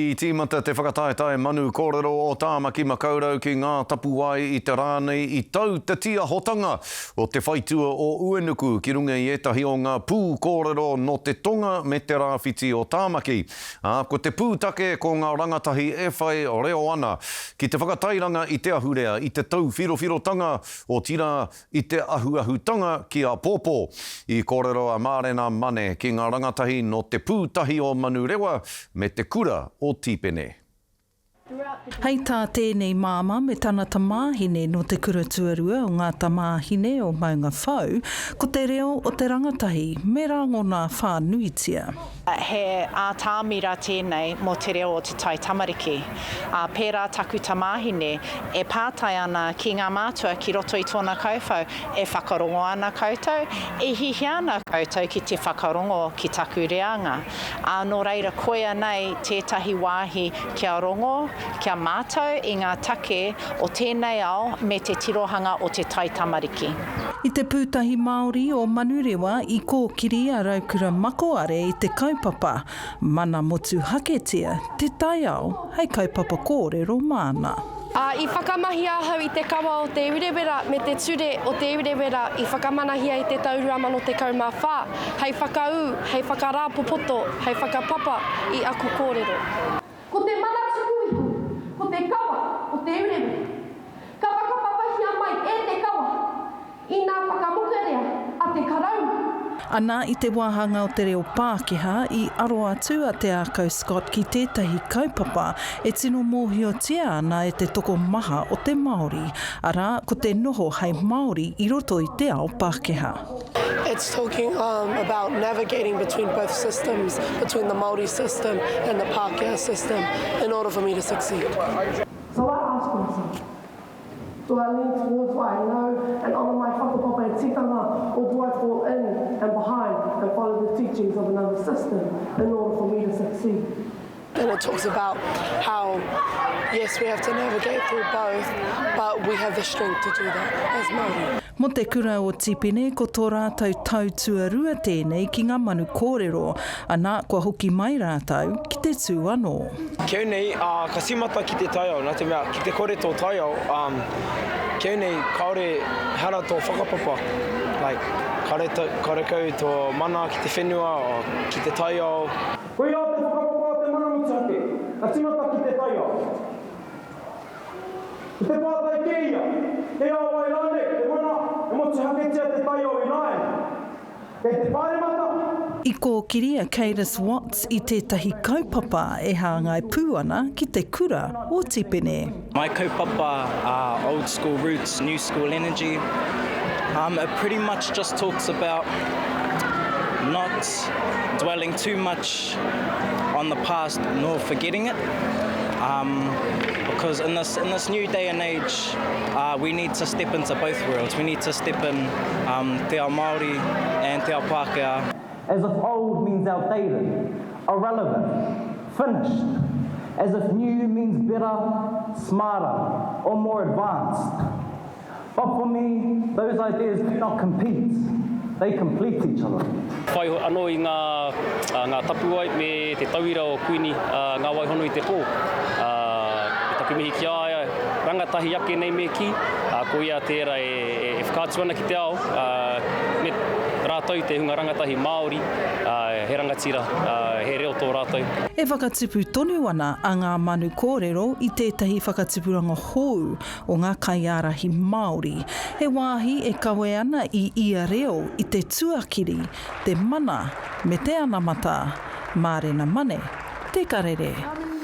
I tīmata te whakataetae Manu Kōrero o Tāmaki Makaurau ki Ngā Tapuwae i te rā nei i tau te tīahotanga o te whaitua o Uenuku ki runga i ētahi o ngā pū kōrero nō te tonga me te rāwhiti o Tāmaki. Ā, ko te pūtake ko ngā rangatahi e whai reo ana ki te whakatairanga i te ahurea, i te tauwhirowhirotanga, otirā, i te ahuahutanga ki āpōpō. I kōrero a Mārena Mane ki ngā rangatahi nō Te Pūtahi o Manurewa me Te Kura o Tīpene. Hei tā tēnei māmā me tana tamāhine nō te kura tuarua o ngā tamāhine o Maungawhau, ko te reo o te rangatahi me rangona whānuitia. He ātamira tēnei mō te reo o te tai tamariki. Ā, pērā taku tamāhine e pātai ana ki ngā mātua ki roto i tōna kauwhau, E whakarongo ana koutou? E hiahia ana koutou ki te whakarongo ki taku reanga? Ā, nō reira koia nei tētahi wāhi kia rongo, kia mātau i ngā take o tēnei ao me te tirohanga o te tai tamariki. I te Pūtahi Māori o Manurewa i kōkiri a Raukura Makoare i te kaupapa Mana Motuhaketia te Taiao hei kaupapa kōrero māna. Ā, i whakamahi ahau i te kawa o Te Urewera me te ture o Te Urewera i whakamanahia i te tau 2014, hei whakaū, hei whakarāpopoto, hei whakapapa i aku kōrero. Ko te mana tuku iho, ko te kawa o Te Urewera. Ka whakapapahia mai e te kawa i nā whakamokerea a te Karauna. Ana i te wāhanga o te reo Pākehā i aro atu a Te Ākau Scott ki tētahi kaupapa e tino mōhiotia ana e te tokomaha o te Māori, arā, ko te noho hei Māori i roto i te ao Pākehā. It's talking about navigating between both systems, between the Māori system and the Pākehā system in order for me to succeed. So I ask myself, do I lean towards what I know and honour my whakapapa and tikanga or do I fall in and behind and follow the teachings of another system in order for me to succeed? And it talks about how, yes, we have to navigate through both, but we have the strength to do that as Māori. Mō te kura o Tipene, ko tō rātou tau tuarua tēnei ki ngā manu kōrero, ana, kua hoki mai rātou ki te tū anō. Ki au nei, ā, ka tīmata ki te taiao, nā te mea, ki te kore tō taiao, ā, ki au nei, kāore, ehara tō whakapapa, like, kāore tau, karekau tō mana ki te whenua, ki te taiao. Koia te whakapapa o te mana motuhake, ka tīmata ki te taiao. Ko te pātai kē ia, kei a wai rānei te mana e motuhaketia te taiao ināianei? Kei te Pāremata? I kōkiri a Cadis Watts i tētahi kaupapa e hāngai pū ana ki te kura o Tipene. My kaupapa are old school roots, new school energy. Um, it pretty much just talks about not dwelling too much on the past nor forgetting it. Um, because in this, in this new day and age, uh, we need to step into both worlds. We need to step in um, te ao Māori and te ao Pākehā. As if old means outdated, irrelevant, finished. As if new means better, smarter, or more advanced. But for me, those ideas do not compete, they complete each other. Whai anō i ngā, ngā tapuwae me te tauira o Kuini Ngā Waihono i te Pō. Me taku mihi ki a ia, rangatahi ake nei me kī, ko ia tērā e whakaatu ana ki te ao, me rātou te hunga rangatahi Māori, he rangatira, he reo tō rātou. E whakatupu tonu ana a Ngā Manu Kōrero i tētahi whakatupuranga hou o ngā kaiārahi Māori, he wāhi e kawe ana i ia reo i te tuakiri, te mana me te anamata. Mārena Mane, Te Karere.